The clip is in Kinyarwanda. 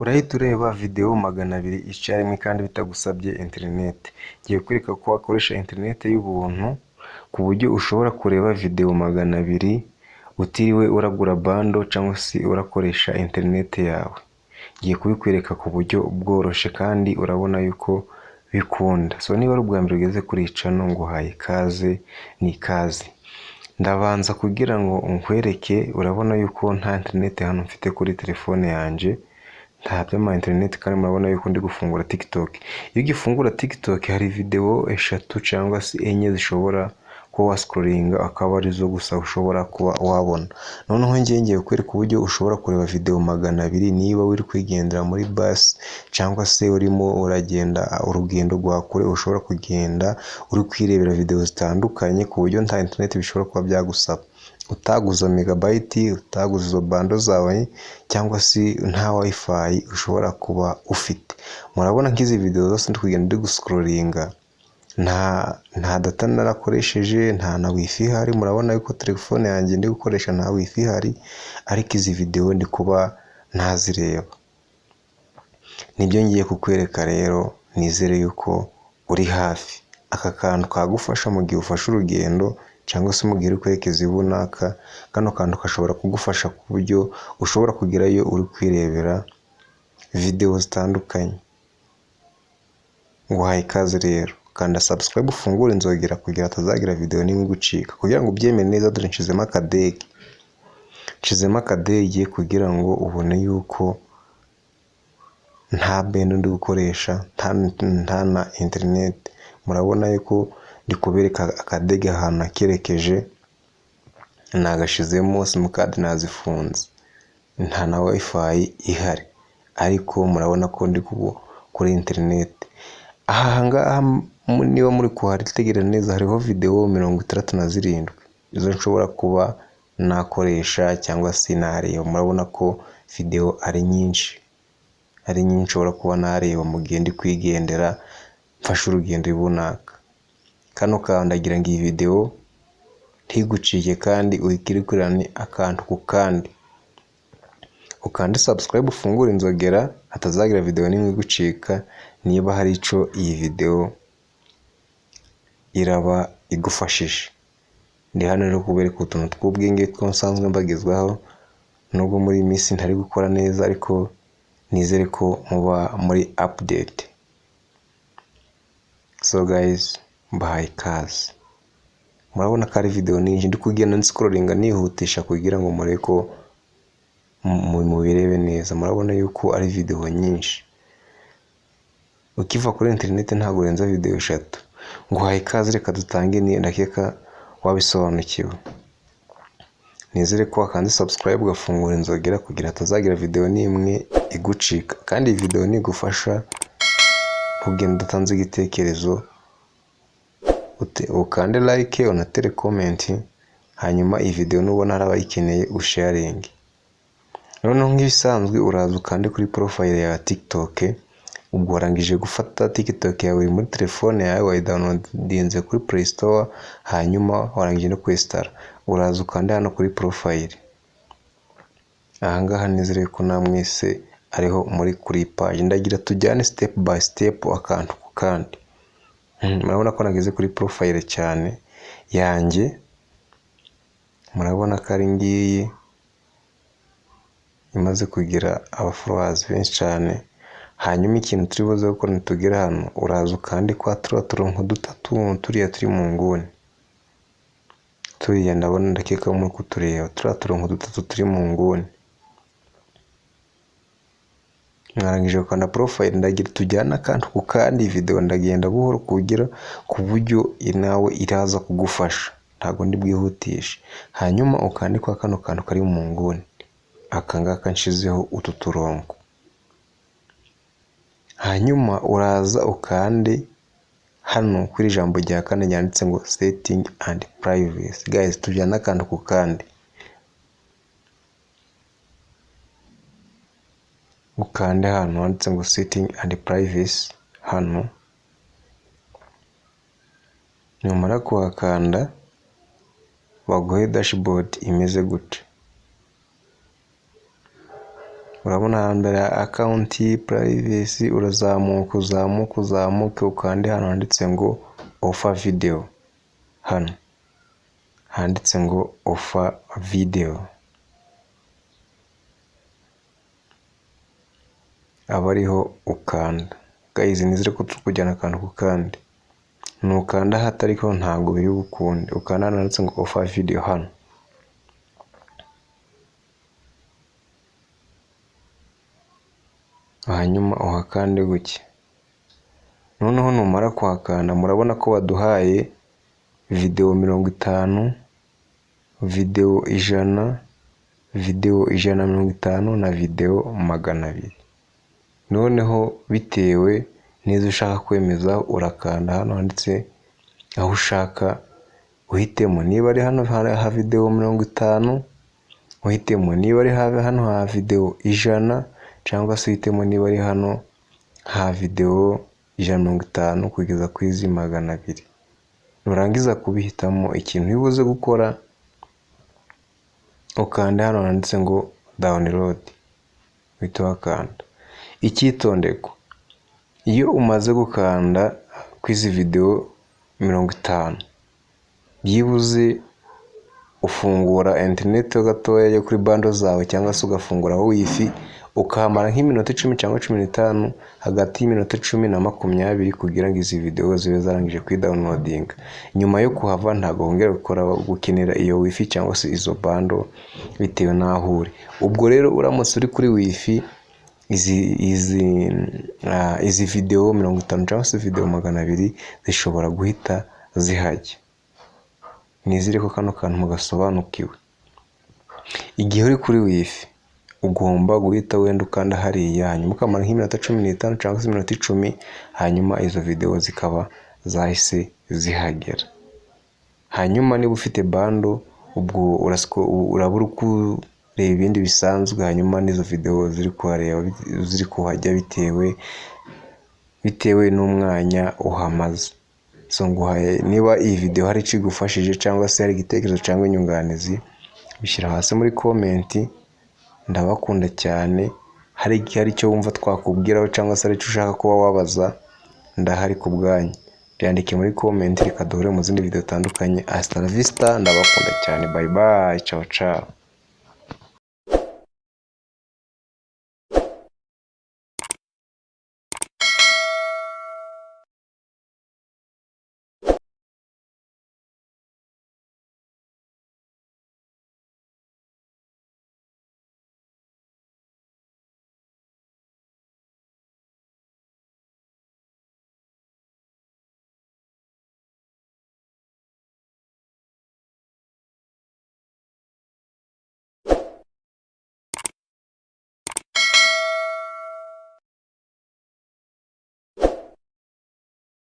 Urahita ureba videwo 200 icyarimwe kandi bitagusabye interineti. Ngiye kukwereka ko wakoresha interineti y'ubuntu ku buryo ushobora kureba videwo 200 utiriwe uragura bundle cyangwa se urakoresha interineti yawe. Ngiye kubikwereka ku buryo bworoshye kandi urabona yuko bikunda. So niba ari ubwa mbere ugeze kuri iyi channel, nguhaye ikaze, ni ikaze. Ndabanza kugira ngo nkwereke, urabona yuko nta interineti hano mfite kuri telefone yanjye, nta by'ama interineti, kandi murabona yuko ndi gufungura TikTok. Iyo ugifungura TikTok hari videwo eshatu cyangwa se enye zishobora kuba wascrollinga, akaba arizo gusa ushobora kuba wabona. Noneho ngiye kukwereka uburyo ushobora kureba videwo 200 niba uri kwigendera muri bus cyangwa se urimo uragenda urugendo rwa kure, ushobora kugenda uri kwirebera videwo zitandukanye ku buryo nta interineti bishobora kuba byagusaba. Utaguze megabyte, utaguze izo bundle zawe cyangwa se nta WiFi ushobora kuba ufite. Murabona nk'izi videwo zose ndi kugenda ndi guscrollinga, nta data narakoresheje, nta na WiFi ihari. Murabona yuko telefone yanjye ndi gukoresha nta WiFi ihari, ariko izi videwo ndi kuba ntazireba. Nibyo ngiye kukwereka rero, nizere yuko uri hafi. Aka kantu kagufasha mu gihe ufashe urugendo cyangwa se mu gihe uri kwerekeza ibunaka, kano kantu gashobora kugufasha ku buryo ushobora kugerayo uri kwirebera videwo zitandukanye. Nguhaye ikaze rero, kanda subscribe, ufungure inzogera kugira hatazagira videwo n'imwe igucika. Kugira ngo ubyemere neza, dore nshizemo akadege, nshizemo akadege kugira ngo ubone yuko nta bundle ndi gukoresha, nta na interineti. Murabona yuko ndi kubereka akadege ahantu nakerekeje, nagashizemo, simukadi nazifunze, nta na WiFi ihari, ariko murabona ko ndi kuri interineti. Aha ngaha niba muri kuharitegereza neza, hariho videwo 67 izo nshobora kuba nakoresha cyangwa se nareba. Murabona ko videwo ari nyinshi, ari nyinshi nshobora kuba nareba mu gihe ndi kwigendera mfashe urugendo runaka. Kano kantu ndagira ngo iyi videwo ntigucike kandi uyikurikirane akantu ku kandi. Ukande subscribe, ufungure inzogera hatazagira videwo n'imwe igucika, niba hari icyo iyi videwo iraba igufashije. Ndi hano rero kubereka utuntu tw'ubwenge two nsanzwe mbagezwaho, nubwo muri iyi minsi ntari gukora neza, ariko nizere ko muba muri update. So guys, mbahaye ikaze. Murabona ko ari videwo nyinshi ndi kugenda nscrollinga nihutisha kugira ngo murebe ko mubirebe neza. Murabona yuko ari videwo nyinshi. Ukiva kuri interineti ntabwo urenza videwo eshatu. Nguhaye ikaze, reka dutange, ndakeka wabisobanukiwe. Nizere ko wakanze subscribe, ugafungura inzogera kugira hatazagira videwo n'imwe igucika. Kandi iyi videwo nigufasha, ntugende udatanze igitekerezo, ukande like, unatere comment, hanyuma iyi videwo nubona hari abayikeneye usharinge. Noneho nk'ibisanzwe uraza ukande kuri profile ya TikTok. Ubwo warangije gufata TikTok yawe iri muri telefone yawe, wayidownloadinze kuri Play Store, hanyuma warangije no kwinstalla. Uraza ukande hano kuri profile. Aha ngaha nizere ko namwese ariho muri kuri page. Ndagira tujyane step by step, akantu ku kandi. Murabona ko nageze kuri profile cyane yanjye, murabona ko ari ngiyi imaze kugira abafollowers benshi cyane. Hanyuma ikintu turi buze gukora nitugera hano, uraza ukande kwa turiya turongo dutatu turiya turi mu nguni. Turiya ndabona, ndakeka muri kutureba, turiya turongo dutatu turi mu nguni. Mwarangije gukanda profile, ndagira tujyane akantu ku kandi. Videwo ndagenda buhoro kugira ku buryo nawe iraza kugufasha, ntabwo ndi bwihutishe. Hanyuma ukande kwa kano kantu kari mu nguni, aka ngaka nshizeho utu turongo. Hanyuma uraza ukande hano kuri ijambo rya kane ryanditse ngo "Setting and privacy". Guys, tujyane akantu ku kandi. Ukande hano handitse ngo "Setting and privacy" hano, numara kuhakanda baguhe dashboard imeze gutya. Urabona hambere account privacy, urazamuka uzamuke uzamuke ukande hano handitse ngo offer video, hano handitse ngo offer video, aba ariho ukanda. Guys, nizere ko turi kujyana akantu ku kandi. Nukanda ahatariho ntabwo biri bukunde, ukanda hano handitse ngo offer video hano. Hanyuma uhakande gutya. Noneho numara kuhakanda murabona ko baduhaye video 50, video 100, video 150 na video 200. Noneho bitewe n'izo ushaka kwemeza urakanda hano handitse aho ushaka uhitemo, niba ari hano ha video 50 uhitemo, niba ari hano ha video 100 cyangwa se uhitemo niba ari hano ha video 150 kugeza ku izi 200. Nurangiza kubihitamo ikintu uri buze gukora ukanda hano handitse ngo download, uhita uhakanda. Icyitonderwa, iyo umaze gukanda ku izi video 50 byibuze ufungura interineti gatoya yo kuri bundle zawe cyangwa se ugafungura wifi ukahamara nk'iminota 10 cyangwa 15, hagati y'iminota 10 na 20 kugira ngo izi video zibe zarangije kwidownloadinga. Nyuma yo kuhava ntabwo wongera gukora gukenera iyo wifi cyangwa se izo bundle bitewe n'aho uri. Ubwo rero uramutse uri kuri wifi izi video 50 cyangwa se video 200 zishobora guhita zihajya. Nizere ko kano kantu mugasobanukiwe. Igihe uri kuri wifi ugomba guhita wenda ukanda hariya, hanyuma ukamara nk'iminota 15 cyangwa se iminota 10, hanyuma izo video zikaba zahise zihagera. Hanyuma niba ufite bundle ubwo uraba uri kureba ibindi bisanzwe, hanyuma n'izo video ziri kuhareba ziri kuhajya bitewe n'umwanya uhamaze. So nguhaye, niba iyi video hari icyo igufashije cyangwa se hari igitekerezo cyangwa inyunganizi, bishyira hasi muri comment. Ndabakunda cyane, hari icyo wumva twakubwiraho cyangwa se hari icyo ushaka kuba wabaza, ndahari ku bwanyu. Byandike muri comment, reka duhure mu zindi video zitandukanye. Hasta la vista, ndabakunda cyane, bye bye, ciao ciao.